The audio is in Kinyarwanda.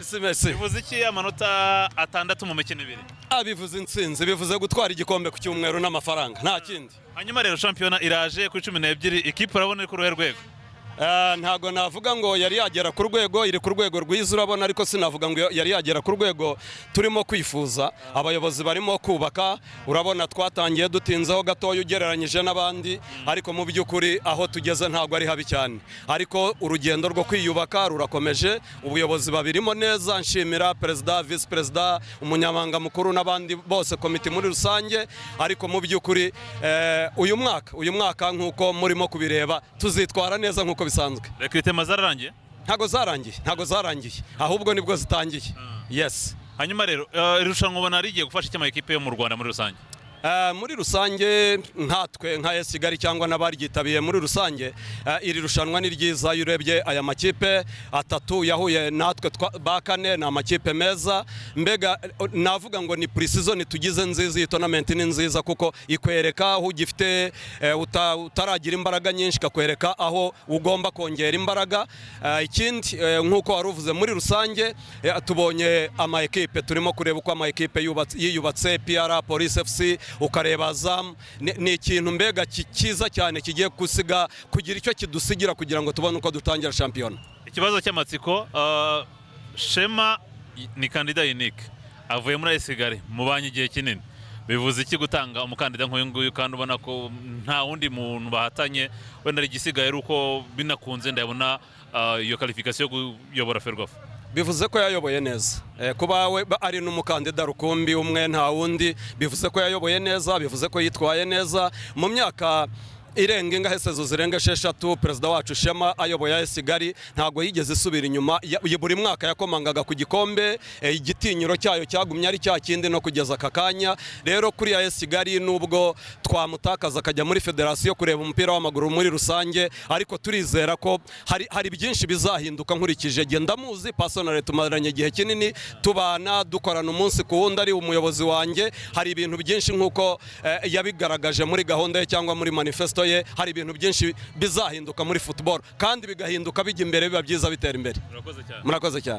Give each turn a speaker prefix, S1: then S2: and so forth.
S1: Merci.
S2: Bivuze iki amanota 6 mu mikino 2?
S1: Bivuze intsinzi, bivuze gutwara igikombe ku cyumweru n'amafaranga, nta kindi.
S2: Hanyuma rero shampiyona iraje kuri 12, ikipe urabona iri ku ruhe rwego?
S1: Ntago navuga ngo yari yagera ku rwego, iri ku rwego rwiza urabona, ariko sinavuga ngo yari yagera ku rwego turimo kwifuza. Abayobozi barimo kubaka, urabona twatangiye dutinzeho gatoya ugereranyije n'abandi, ariko mu by'ukuri aho tugeze ntabwo ari habi cyane, ariko urugendo rwo kwiyubaka rurakomeje. Ubuyobozi babirimo neza, nshimira perezida, visi perezida, umunyamabanga mukuru n'abandi bose, komite muri rusange. Ariko mu by'ukuri uyu mwaka nk'uko murimo kubireba, tuzitwara neza nk'uko bisanzwe.
S2: Recrutement zararangiye?
S1: Ntago zarangiye, ntago zarangiye, ahubwo nibwo zitangiye, yes.
S2: Hanyuma rero irushanwa ubona rigiye gufasha iki amakipe yo mu Rwanda muri rusange?
S1: Muri rusange, nkatwe nka AS Kigali cyangwa n'abaryitabiriye muri rusange, iri rushanwa ni ryiza. Iyo urebye aya makipe atatu yahuye natwe ba kane, ni amakipe meza. Mbega navuga ngo ni pre-season tugize nziza. Iyi tournament ni nziza kuko ikwereka aho ugifite utaragira imbaraga nyinshi, ikakwereka aho ugomba kongera imbaraga. Ikindi, nk'uko wari uvuze, muri rusange tubonye ama ekipe, turimo kureba uko ama ekipe yiyubatse, APR, Police FC, ukareba Azam. Ni ikintu mbega cyiza cyane kigiye gusiga, kugira icyo kidusigira kugira ngo tubone uko dutangira shampiyona.
S2: Ikibazo cy'amatsiko, Shema ni candidat unique, avuye muri AS Kigali, mubanye igihe kinini. Bivuze iki gutanga umukandida nk'uyu nguyu kandi ubona ko nta wundi muntu bahatanye, wenda igisigaye ari uko binakunze ndabona iyo qualification yo kuyobora Ferwafa?
S1: Bivuze ko yayoboye neza. Kuba we ari n'umukandida rukumbi umwe, nta wundi, bivuze ko yayoboye neza, bivuze ko yitwaye neza mu myaka irenga ingahe, saison zirenga 6 perezida wacu Shema ayoboye AS Kigali. Ntabwo yigeze isubira inyuma. Buri mwaka yakomangaga ku gikombe, igitinyiro cyayo cyagumye ari cya kindi no kugeza aka kanya. Rero kuri AS Kigali, nubwo twamutakaza akajya muri federasiyo kureba umupira w'amaguru muri rusange, ariko turizera ko hari byinshi bizahinduka. Nkurikije genda ndamuzi personally, tumaranye igihe kinini tubana, dukorana umunsi ku wundi, ari umuyobozi wanjye. Hari ibintu byinshi nk'uko yabigaragaje muri gahunda ye cyangwa muri manifesto ye, hari ibintu byinshi bizahinduka muri football kandi bigahinduka bijya imbere, biba byiza, bitera imbere.
S2: Murakoze cyane.
S1: Murakoze cyane.